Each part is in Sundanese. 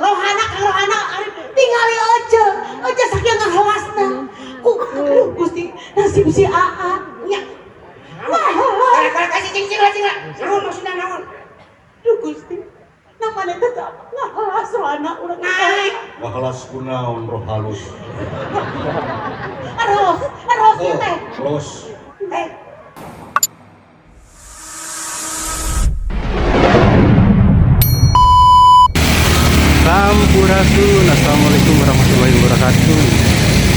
Rohana, Kang Rohana, tingali aja, aja saking ngahelasna. Ku aduh Gusti, nasib si Aa nya. Wah, Kasih cing cing lah cing lah. Naon maksudna naon? Aduh Gusti. Namanya teh ngahelas rohana urang. Naik. Ngahelas kunaon roh halus. Aros, aros ieu teh. Los. Eh, Sampurasun, assalamualaikum warahmatullahi wabarakatuh.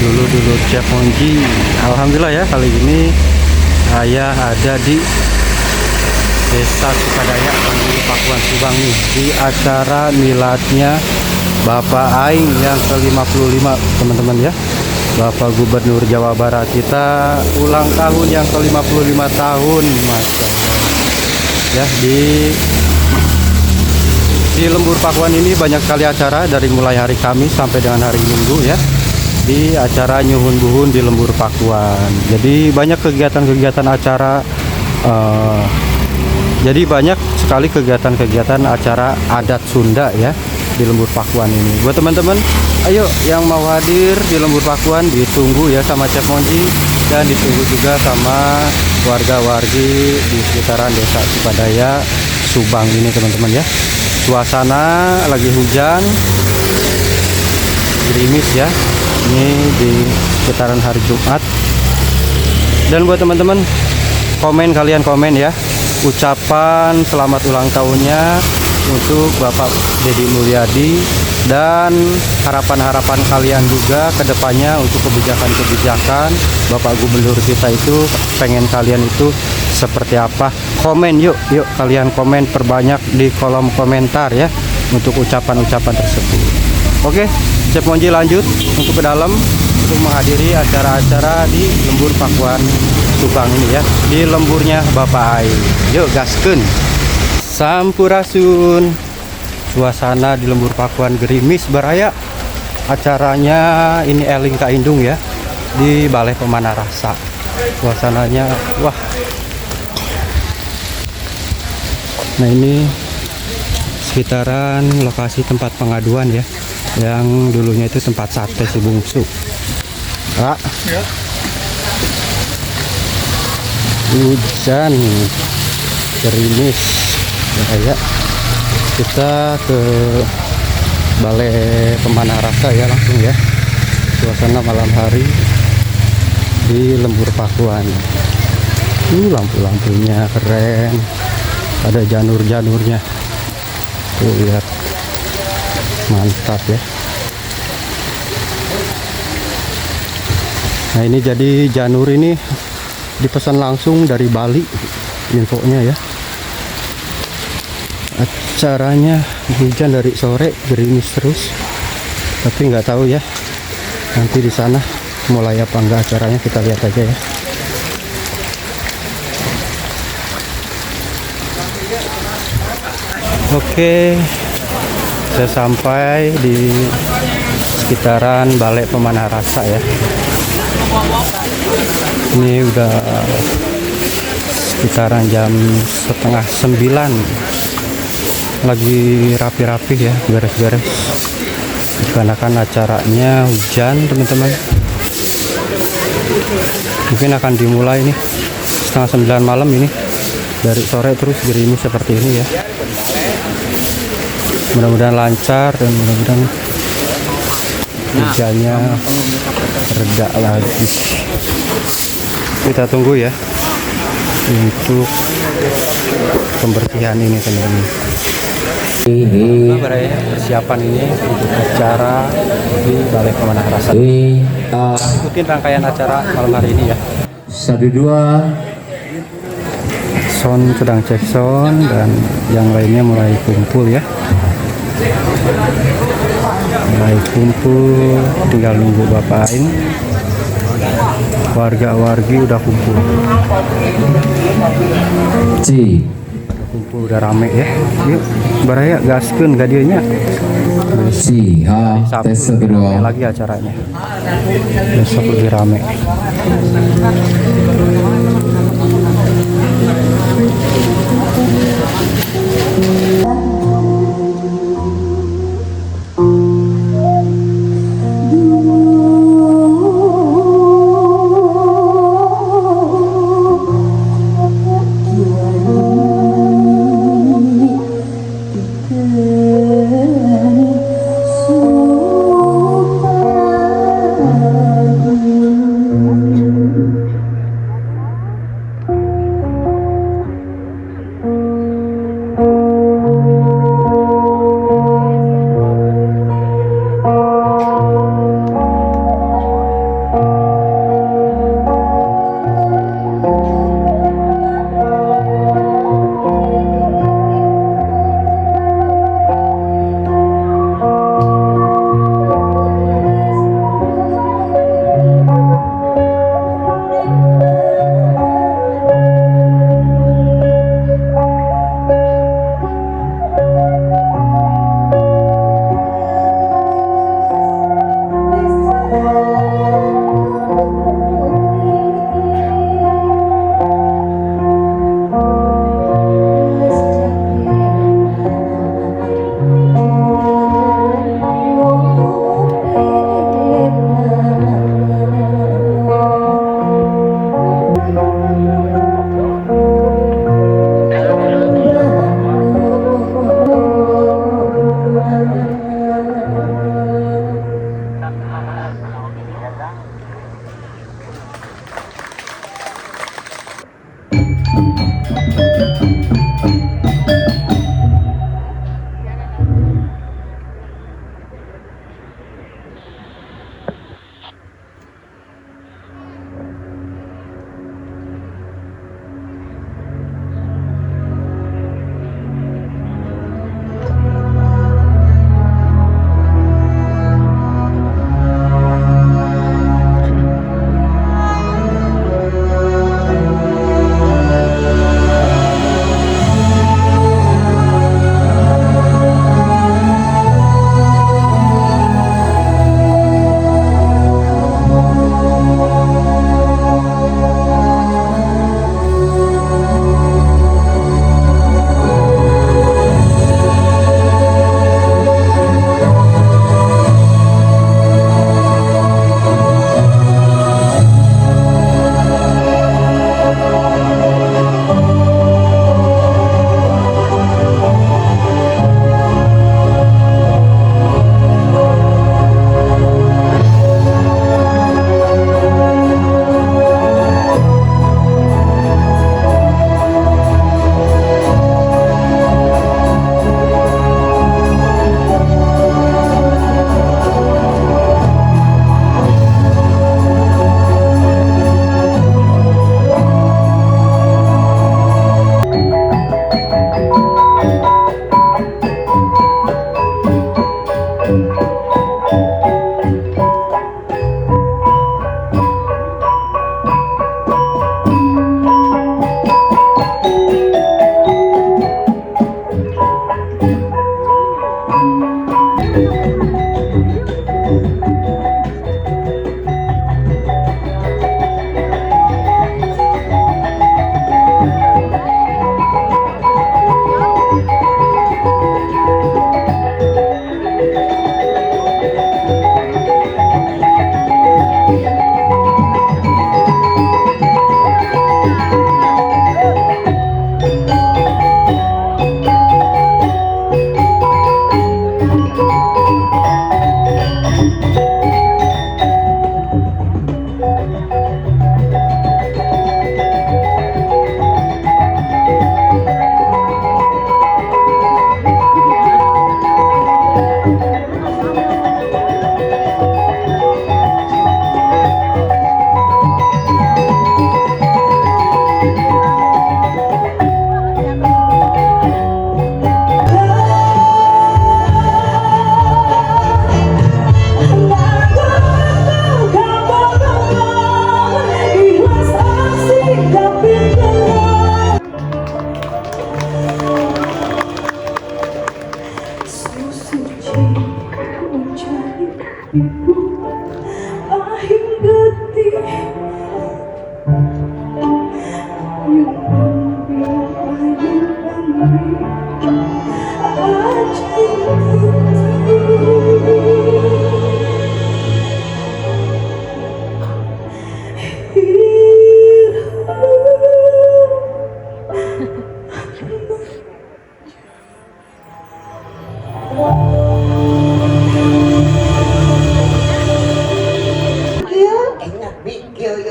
Dulu-dulu Cep Monji. Alhamdulillah ya, kali ini saya ada di Desa Sukadaya, Pakuan Subang nih, di acara miladnya Bapak Aing yang ke-55, teman-teman ya. Bapak Gubernur Jawa Barat kita ulang tahun yang ke-55 tahun, Masya Allah. Ya, di Lembur Pakuan ini banyak sekali acara dari mulai hari Kamis sampai dengan hari Minggu ya. Di acara Nyuhun Buhun di Lembur Pakuan. Jadi banyak kegiatan-kegiatan acara jadi banyak sekali kegiatan-kegiatan acara adat Sunda ya di Lembur Pakuan ini. Buat teman-teman, ayo yang mau hadir di Lembur Pakuan ditunggu ya sama Cep Monji dan ditunggu juga sama warga-wargi di sekitaran Desa Sukadaya Subang ini teman-teman ya. Suasana lagi hujan gerimis ya, ini di sekitaran hari Jumat. Dan buat teman-teman, komen, kalian komen ya ucapan selamat ulang tahunnya untuk Bapak Deddy Mulyadi dan harapan-harapan kalian juga ke depannya untuk kebijakan-kebijakan Bapak Gubernur kita itu pengen kalian itu seperti apa. Komen yuk, yuk kalian komen, perbanyak di kolom komentar ya untuk ucapan-ucapan tersebut. Oke, Cep Monji lanjut untuk ke dalam untuk menghadiri acara-acara di Lembur Pakuan Subang ini ya, di lemburnya Bapak Aing. Yuk gaskeun. Sampurasun. Suasana di Lembur Pakuan gerimis baraya. Acaranya ini Eling Kaindung ya di Balai Pemanah Rasa. Suasananya wah. Nah, ini sekitaran lokasi tempat pengaduan ya, yang dulunya itu tempat sate si bungsu. Pak. Ya. Hujan gerimis ya, kita ke Balai Pemanah Rasa ya langsung ya. Suasana malam hari di Lembur Pakuan. Lampu-lampunya keren, ada janur-janurnya tuh, lihat, mantap ya. Nah, ini jadi janur ini dipesan langsung dari Bali infonya ya. Acaranya hujan dari sore, gerimis terus, tapi nggak tahu ya nanti di sana mulai apa enggak acaranya, kita lihat aja ya. Oke, saya sampai di sekitaran Balai Pemanah Rasa ya. Ini udah sekitaran jam 8.30, lagi rapi-rapi ya, beres-beres. Dikarenakan acaranya hujan teman-teman, mungkin akan dimulai nih 8.30 malam ini. Dari sore terus gerimis seperti ini ya. Mudah-mudahan lancar dan mudah-mudahan hujannya reda lagi. Kita tunggu ya untuk pembersihan ini teman-teman. Persiapan ini untuk acara di Balai Pemanah Rasa. Ikutin rangkaian acara malam hari ini ya. 1 2. Sound sedang cek sound dan yang lainnya mulai kumpul ya. Mulai kumpul, tinggal nunggu Bapak Aing. Warga-wargi udah kumpul. C. Udah kumpul, udah rame ya. Yuk, baraya gaskeun ka dieu nya. Si Hari ha Sabtu tes lebih kedua. rame lagi acaranya. Besok lebih rame.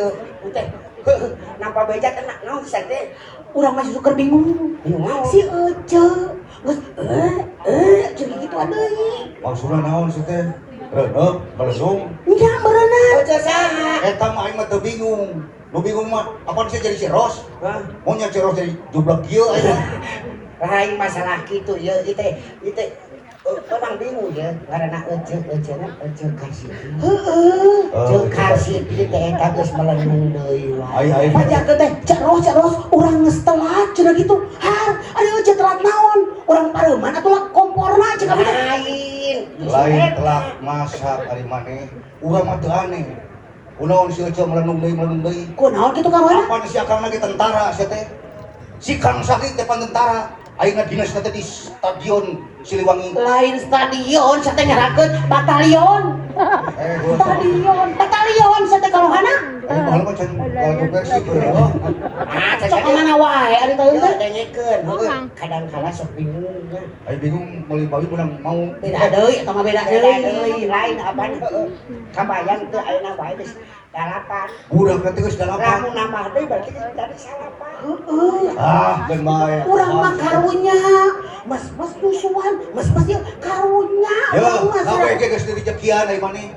Ieu teh nampa beja teh naon sih teh? Urang masih suka bingung. Bingung naon? Si Ece geus jeung kitu deui. Maksudna naon sih teh? Reuneuh, melesung. Nya meureunna. Ece saha? Eta mah aing mah teu bingung. Nu bingung mah apaan sih jadi si Ros? Hah? Mau nya si Ros jadi jublek kieu aing mah. Lain masalah kitu ieu ieu teh ieu teh orang bingung ya karena Ece Ece na Ece Karsiti. Heeh. Ece Karsiti teh eta geus melenung deui wae. Ai ai. Pajakeun teh Cek Ros, Cek Ros, urang geus telat cenah kitu. Har, ayo Ece telat naon? Urang pareuman atuh lah komporna cek abi teh. Lain. Lain telak masak ari maneh. Urang mah teu aneh. Kunaon si Ece melenung deui melenung deui? Kunaon kitu karohana? Apaan si Akang lagi tentara sia teh? Si Kang Sakit teh pan tentara. Ayeuna dinas teh di Stadion Siliwangi. Lain stadion, sia teh nyarakeun batalion. Eh, Stadion, batalion sia teh karohana. Baheula mah can lagu Persib heuh. Ah, Sok mana wae ari teh Teu teh. dengekeun, heueuh. Kadang kala sok bingung nya. Aing bingung meuli bawi menang mau. Beda deui eta mah beda Beda deui. deui lain apaan heueuh. Kabayang teu ayeuna wae geus 8. Budak teh geus 8. Lamun nambah deui berarti geus jadi 9. Heeh. Ah, geun bae. Urang mah karunya. Mas-mas nyusuan, mas-mas ieu karunya. Yo, Urang mah kabeh ge geus direjekian ai maneh.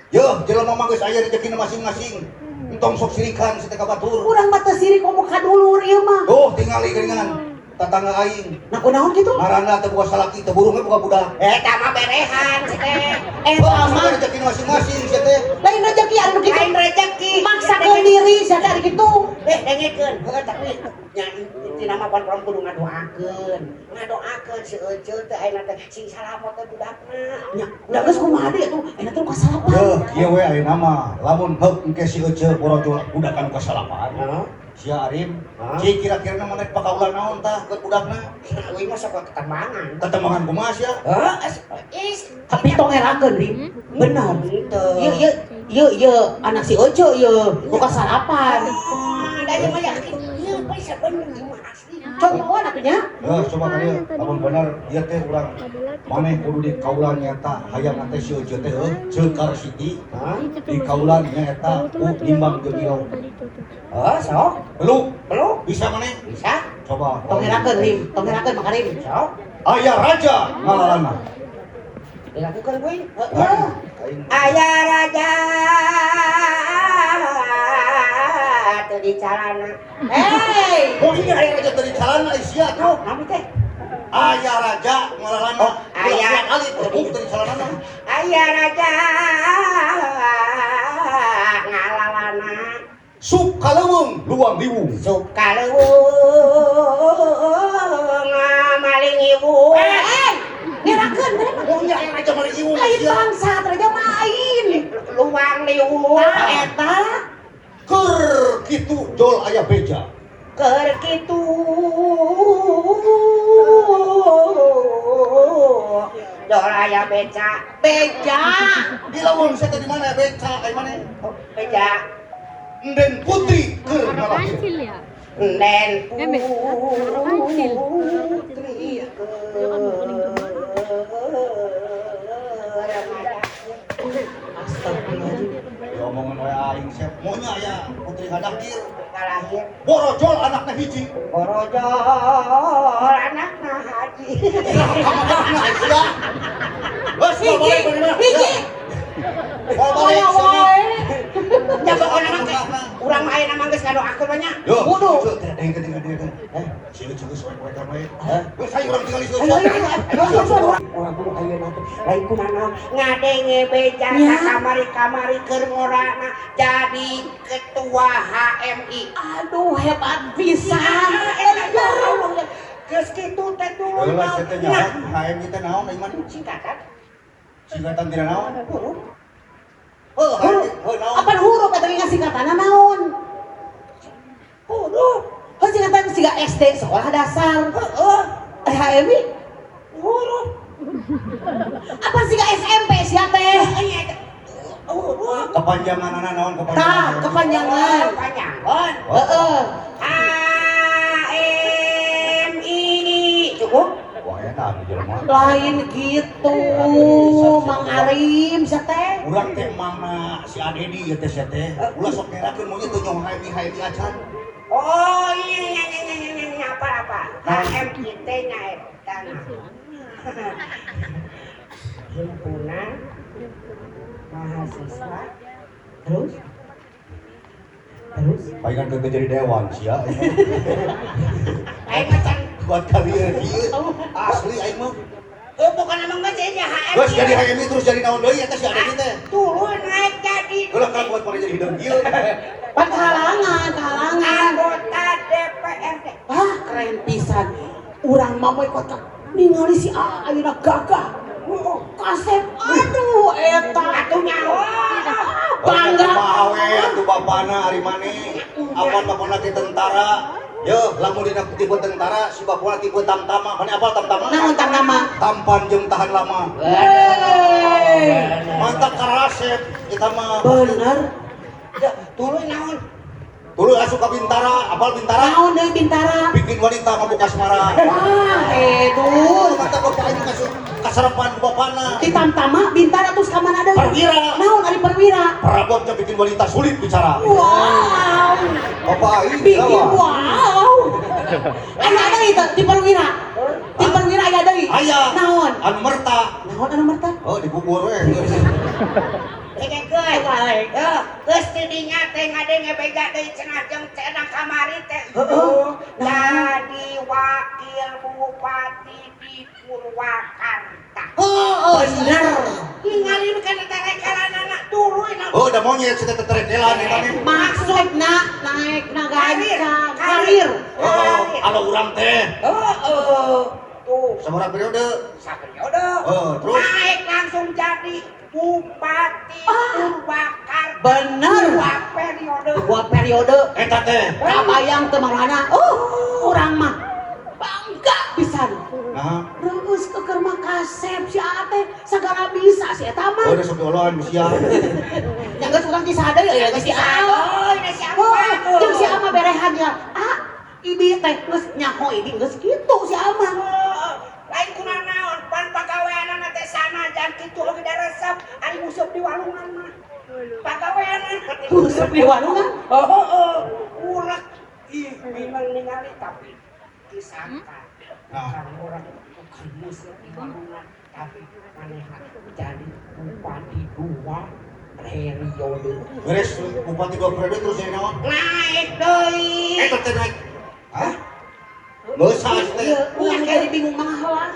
Yo, jelema mah geus aya rezekina masing-masing. Entong sok sirikan si teh ka batur. Urang mah teu sirik komo ka dulur ieu mah. Tuh tingali geuningan tetangga aing. Nah kunaon kitu? Maranda teu boga salaki, teu burung ge boga budak. Eta mah berehan si teh. Eta Oh, mah rezeki masing-masing sia teh. lain rezeki anu kitu. Lain rezeki. Maksakeun diri sia teh ari kitu. Eh, dengekeun. Heueuh tapi nya intina mah pan urang kudu ngadoakeun. Ngadoakeun si Ece teh ayeuna teh sing salamot teh budakna. Nya, da geus kumaha deui atuh? Ayeuna teh kasalapan. Yeuh, kieu we ayeuna mah. Lamun heuk engke si Ece borojol budak anu kasalapan. Heeh. Sia Arim, Hah? cik kira-kira mah rek pakaulan naon tah keur budakna? Euy mah sok ketembangan. Ketembangan kumaha sia? Heuh, is Tapi tong ngerakeun, Rim. Bener. Henteu. Ieu ieu ieu ieu anak si Ojo ieu nu kasalapan. Da ieu mah yakin ieu bisa bener ieu mah asli. Contohan atuh nya. Heuh, coba ka dieu, lamun bener ieu teh urang maneh kudu di kaulan nyata hayang teh si Ece teh heuh, Ceukar Siti di kaulan nyaeta ku Nimbang jeung Iro. Heuh, sok. Belum, Belum bisa maneh? bisa. Coba. Tong ngerakeun, Rim. Tong ngerakeun maka Rim. Sok. Aya raja ngalalana. Dilakukan gue. Heeh. Aing Aya raja teu di calana. Hey, Oh ini aya raja teu di calana ai sia tuh. Naon teh? Aya raja ngalalana. Oh, aya. Ali berbuk teu di calanana. Aya raja ngalalana. Sup kaleuweung luang liwung. Suka leuweung maling ibu. hey, ngerakeun mana mah. Oh nya aya raja maling iwung Lain sia. bangsa raja main. Luang liwung. Tah eta Keur kitu jol aya beja. Keur kitu jol aya beca. beja. Di leuweung sia teh di mana beca ai maneh? Oh, beja. Enden putri keur ngalahir. Kancil ya? Nen Eh, Be. Kancil. putri Astagfirullahaladzim. Diomongan we aing sia. Monya aya putri ngadahir. Kalahir Borojol anakna hiji. borojol anakna haji. Kamakahna ai sia. Geus Hiji, balik mana? hiji. Moal balik Aya sia. wae. Nya pokona mah urang mah ayeuna mah geus ngadoakeun mah nya. Yo, Kudu. Dengekeun dengekeun. Si Ece geus wae-wae wae. Geus hayu urang tinggali si Ayo, Ece. ayo, ayo, ayo, ayo. Urang kudu ayeuna teh lain kunaon ngadenge beja Nya. ka kamari-kamari keur ngorana jadi ketua HMI. Aduh hebat pisan. Ya Allah, geus kitu teh dulu. Heula sia teh nyaho HMI teh naon ai mah? Singkatan Singkatan tina naon? huruf. Heuh, HMI heuh naon? Apa huruf eta ge singkatanna naon? Huruf. Heuh singkatan siga SD sekolah dasar. Heeh, HMI huruf. apa siga SMP sia teh? Nya eta huruf. Kepanjanganana naon kepanjangan? Tah, kepanjangan. Panjangan. Heeh. HMI cukup. Wah, ya. Eta anu jelema. Lain gitu, Mang Arim sia teh. Urang teh mana si Adedi ieu teh sia teh. Ulah sok ngerakeun maunya teu nyaho HMI HMI acan. Oh iya, apa apa? HMIT nya eta nah. Himpunan Mahasiswa. Terus? Terus? Palingan teu jadi dewan sia. Aing macan. Buat kalian ieu asli aing mah. Oh, bukan emang geus jadi HMI. Geus jadi HMI terus jadi naon deui eta si Adedi teh. Turun naik jadi. Ulah kalau buat pada jadi hideung ieu. Pan kehalangan, kehalangan. Anggota DPRD. Wah, keren pisan. Urang mah moe kota ningali si A ayeuna gagah. Oh, kasep. Aduh, eta. Atuh nyawa. Bangga. Kumaha we atuh bapana ari maneh. Apan bapana ti tentara. Yo, lamun dina tipe tentara, si bapana tipe tamtama. Maneh apal tamtama? Naon tamtama? Tampan jeung tahan lama. Hei. Mantap karasep eta mah. Bener. Ya, tuluy naon? Tuluy asup ka Bintara, apal Bintara? Naon deui Bintara? Bikin wanita mabuk asmara. Wah, edun. Mantap bapak aing kasih kasarepan ku bapana. Di Tamtama Bintara terus ka mana deui? Perwira. Naon ari perwira? Perabotnya bikin wanita sulit bicara. Wow. Bapak aing Bikin lawa. wow. Aya deui teu di perwira? Di perwira aya deui? Aya. Naon? Anu merta. Naon anu merta? Oh, dibubur we. Dengekeun. Yo, geus ti dinya teh ngadenge bega deui cenah jeung cenah kamari teh. Heeh. Jadi wakil bupati di Purwakarta. Oh, bener. Ningali nu kana tarekelanana tuluy na. Oh, udah monyet sudah teterekelan eta nih. Maksudna naik na Karir, gancang karir. Oh, kalau urang teh Heeh. Tuh, sabaraha periode? saperiode. Oh, terus Naik langsung jadi bupati Purwakarta. Bener. Dua periode. Dua periode. Eta teh. Kabayang teu marana. Oh, urang mah bangga pisan. Nah, Reus keker mah kasep si Aa teh sagala bisa si eta oh mah. udah sok diolohan sia. Nya geus urang disada ya geus si Aa. Oh, ini siapa? Oh, jeung si Aa mah berehan ya. Ah, ibi teh geus nyaho ibi geus kitu si Aa mah. Lain kuna naon, pan pagaweanana teh sanajan kitu oge da resep, ari musuh di walungan mah. Pagaweanana Musuh di walungan? Oh, oh, urek ih memang ningali tapi disangka Nah. bukan orang bukan musuh di walungan tapi manehna jadi bupati dua periode. Beres bupati dua periode terus jadi naon? Naik deui. Eta teh naik. Hah? Geus teh. Iya, urang jadi bingung mangahelas.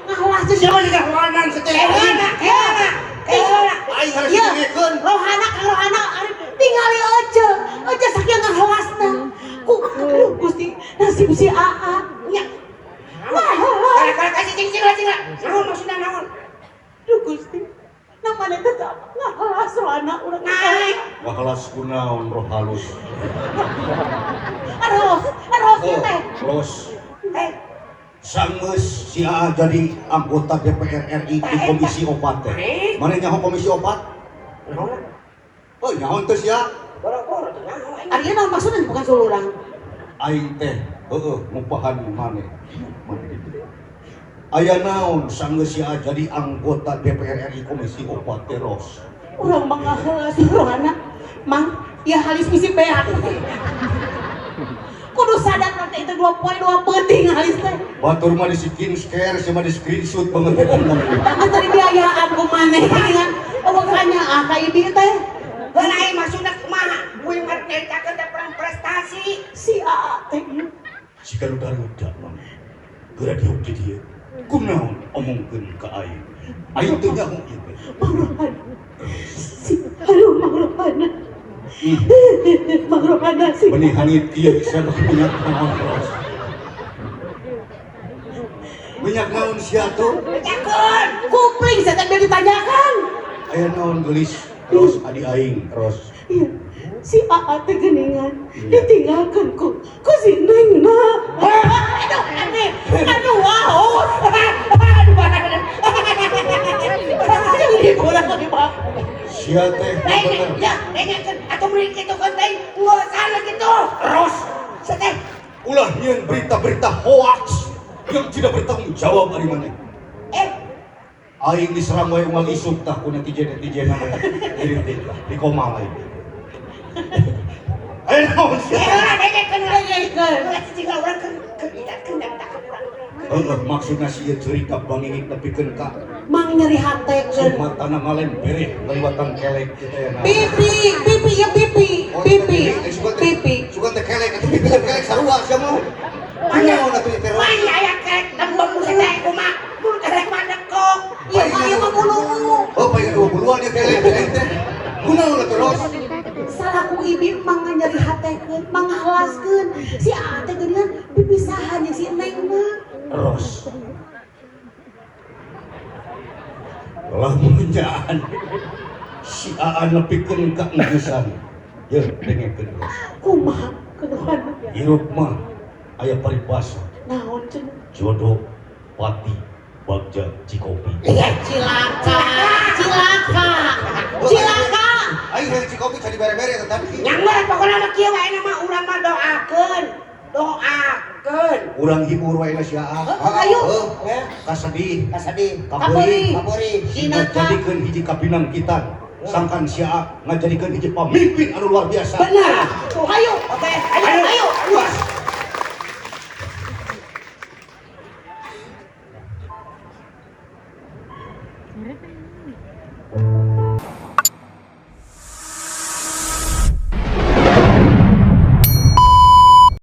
Ngahelas jeung Siapa juga rohanan seteh? Keuna, keuna, keuna. Aing harus Iya, didengekeun. rohana kang rohana ari tingali aja. Aja sakieu ngahelasna. Ku aduh Gusti, nasib si Aa nya. Wah, Kalau kasih cing cing cing naon maksudna naon? aduh Gusti. Namanya teh ngahelas rohana urang Naik. Ngahelas kunaon roh halus. Aros, aros ieu teh. Los. Eh, Sanggeus si Aa jadi anggota DPR RI di Komisi 4 teh. Mana nyaho Komisi 4? Naon? Oh, nyaho teh sia. Boro-boro teh nyaho aing. Ari naon maksudna bukan suluh urang. Aing teh heueuh ngupahan maneh. Maneh gitu. Aya naon sanggeus si Aa jadi anggota DPR RI Komisi 4 teh Ros. Urang mah ngahelas rohana. Mang, ya halis misi beak. Kudu sadar nanti itu dua poin dua penting halis teh. Batur mah di skincare, sia mah di screenshot banget eta mah. Tangan tadi biayaan ku maneh geuningan. Oh makanya ah ka ibi teh. Heula aing maksudna kumaha? Kuing mah nyaritakeun teh perang prestasi. Si Aa teh ieu. Si garuda-ruda maneh. Geura diuk di dieu. Kunaon omongkeun ka aing. Aing teu nyaho ieu teh. Mang Rohana. Si aduh Mang Rohana. Mang Rohana si Benih hangit ieu sia minyak naon Ros. Minyak naon sia tuh? Bejakeun. Kupling saya teh biar ditanyakan. Aya naon geulis Ros adi aing Ros. Iya, si Aa teh geuningan ditinggalkan ku si Neng na. Aduh, aneh. Aduh, wow. Aduh, Jadi kurang lagi, Pak. Sia teh Lain bener. ya, dengekeun atuh meureun kitu kan teh geus salah kitu. Ros Seteh ulah nyieun berita-berita hoax. Yang tidak bertanggung jawab ari maneh. Eh, Aing diserang wae unggal isuk tah ku netizen-netizen namanya. Iri di koma lain. Ayo naon eh sia? heula dengekeun heula. Dengekeun. Heula cicing urang keur keur ingatkeun dan tak urang. Heueuh, maksudna si ieu cerita bangingik nepikeun ka Mang nyeri hatekeun. matana ngalempereh ngaliwatan kelek kitu ya. Pipi, pipi ya pipi, pipi, pipi. Sugan teh kelek atuh, pipi teh kelek sarua sia mah. Kunaon atuh ieu teh? Mah aya kelek tembem teh kumaha? Mun kelek mah dekok. Iya, mah ieu mah bulu. Oh, paling dua puluhan ya kelek kelek teh. Kunaon atuh, Ros? Salaku ibi mang nyeri hatekeun, manghalaskeun. Si Aa teh geuningan pipisahan jeung si Neng mah. Ros. Lamun nyaan si Aa nepikeun ka enggeusan. Yeuh, dengekeun, Ros. Kumaha keduhan? Hirup mah aya paribasa. Naon cenah? Jodoh pati bagja Cikopi. Iya. Cilaka, cilaka, cilaka. Aing hayang Cikopi cari bere-bere eta tadi. Yang mah pokona mah kieu wae mah urang mah doakeun. Doakeun. Urang hibur wae lah si Aa. Ayo. Heuh, kasedih, Kasedih. kapeurih. Kapeurih. Dinaka. Ngajadikeun hiji kapinangkitan. Sangkan si Aa ngajadikeun hiji pamimpin anu luar biasa. Benar. Ayo. Oke, ayo. Ayo. Luas.